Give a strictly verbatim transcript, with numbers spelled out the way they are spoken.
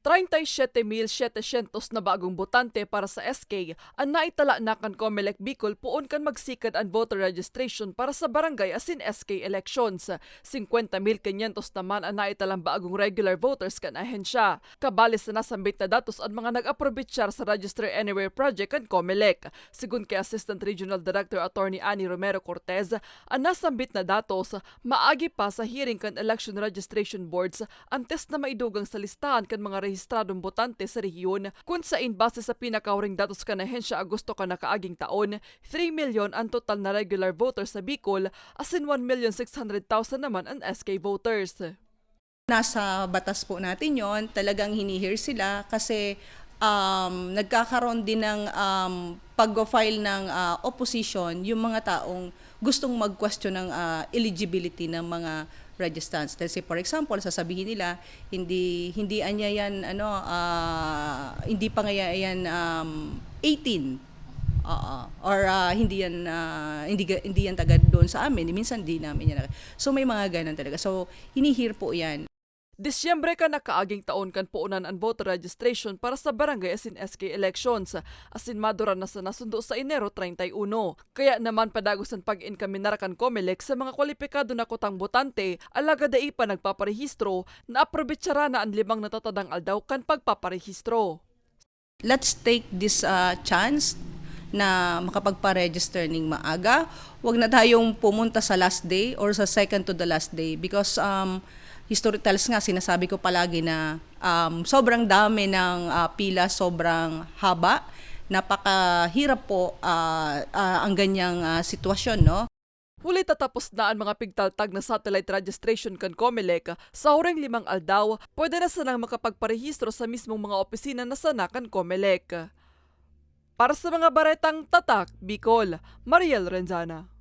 Treinta y siete mil setecientos na bagong botante para sa S K an naitala na kan Comelec Bicol poon kan magsikad an voter registration para sa barangay asin S K elections. Singkwenta mil kinyentos naman an naitalang bagong regular voters kan ahensya. Kabali sa nasambit na datos an mga nag-aprobitsyar sa Register Anywhere project kan Comelec. Segun kay Assistant Regional Director Attorney Annie Romero Cortez, an nasambit na datos maagi pa sa hearing kan election registration boards antes na maidugang sa listahan kan mga rehistradong botante sa rehiyon, kun sain base sa pinakahuring datos kan ahensya Agosto kan nakaaging taon, three milyon an total na regular voters sa Bicol, asin one million six hundred thousand naman an S K voters. Nasa batas po natin yon, talagang hini-hear sila kasi um, nagkakaroon din ng um, pag-file ng uh, opposition yung mga taong gustong mag-question ng uh, eligibility ng mga registrants. Let's say, for example, sasabihin nila, hindi hindi anya yan, ano, uh, hindi pa nga yan um, eighteen. Oo. Or uh, hindi yan uh, hindi hindi yan taga doon sa amin. Minsan di namin yan. So may mga ganun talaga. So hini-hear po yan. Disyembre kan nakaaging taon kan poonan an voter registration para sa barangay asin S K elections, asin maduran na sana sundo sa Enero treinta y uno. Kaya naman padagos an pag-enkaminar kan Comelec sa mga kwalipikado na kutang botante, alagad dai pa nagpaparehistro, naaprobetsaran na an limang natatadang aldaw kan pagpaparehistro. Let's take this uh, chance na makapagpa-register ning maaga. Huwag na tayong pumunta sa last day or sa second to the last day because um, history tells nga, sinasabi ko palagi na um, sobrang dami ng uh, pila, sobrang haba. Napakahirap po uh, uh, ang ganyang uh, sitwasyon, no? Huli ta tapos na an mga pigtaltag na satellite registration kan Comelec, sa huring limang aldaw, pwede na sanang makapagparehistro sa mismong mga opisina na sana kan Comelec. Para sa mga baretang Tatak Bicol, Mariel Renzana.